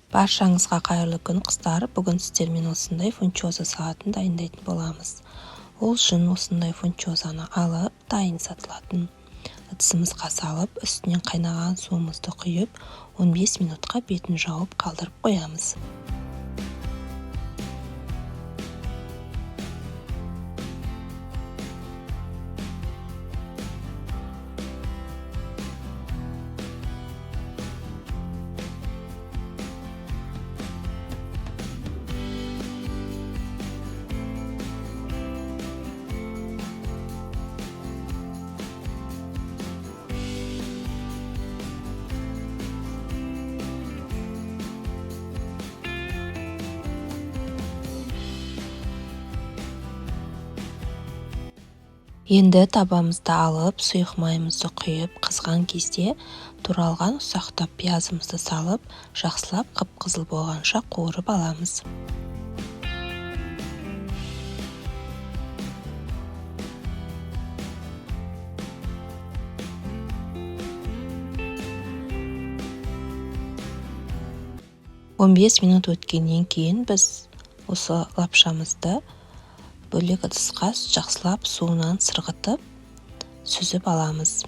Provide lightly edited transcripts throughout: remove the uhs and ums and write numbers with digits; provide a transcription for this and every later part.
Баршаңызға қайырлы күн, қыздар! Бүгін сіздермен осындай фунчоза салатын дайындайтын боламыз. Ол үшін осындай фунчозаны алып, дайын сатылатын ыдысымызға салып, үстінен қайнаған суымызды құйып, 15 минутқа бетін жауып қалдырып қоямыз. Енді табамызды алып, сұйық майымызды құйып, қызған кезде туралған ұсақтап пиязымызды салып, жақсылап қып-қызыл болғанша қуырып аламыз. 15 минут өткеннен кейін біз осы лапшамызды бөлек ыдысқа жақсылап суынан сырғытып, сүзіп аламыз.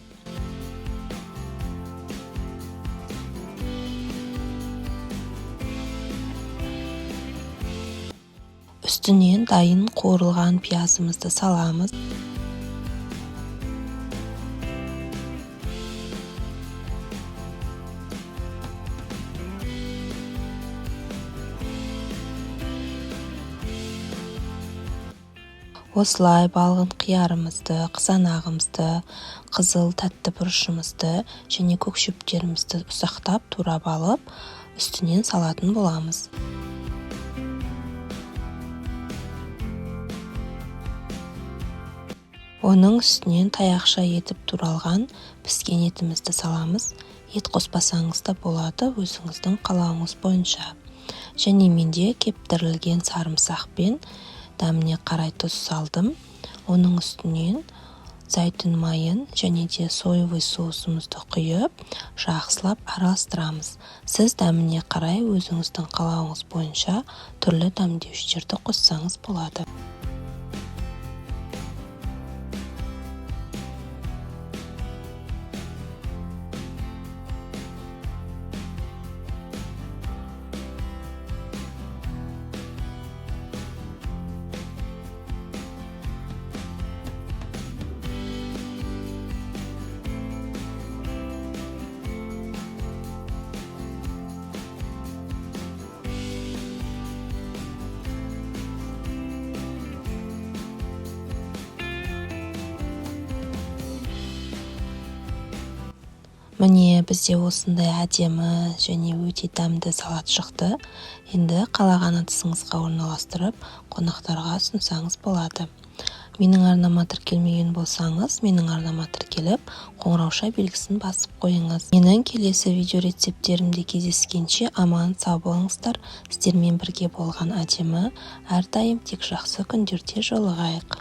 Үстінен дайын қуырылған пиязымызды саламыз. Осылай балғын қиярымызды, қызанағымызды, қызыл тәтті бұрышымызды және көк шөптерімізді ұсақтап турап алып, үстінен салатын боламыз. Оның үстінен таяқша етіп туралған піскен етімізді саламыз. Ет қоспасаңыз да болады, өзіңіздің қалауыңыз бойынша. Және менде кептірілген сарымсақ пен дәміне қарай тұз салдым. Оның үстінен зәйтүн майын және де соевый соусымызды құйып, жақсылап араластырамыз. Сіз дәміне қарай өзіңіздің қалауыңыз бойынша түрлі дәмдеуіштерді қоссаңыз болады. Міне, бізде осындай әдемі және өте дәмді салат шықты. Енді қалаған ыдысыңызға орналастырып, қонақтарға ұсынсаңыз болады. Менің арнама тіркелмеген болсаңыз, менің арнама тіркеліп, қоңырауша белгісін басып қойыңыз. Менің келесі видео рецепттерімде кездескенше аман сау болыңыздар. Сіздермен бірге болған әдемі, әрдайым тек жақсы күндерде жолығайық.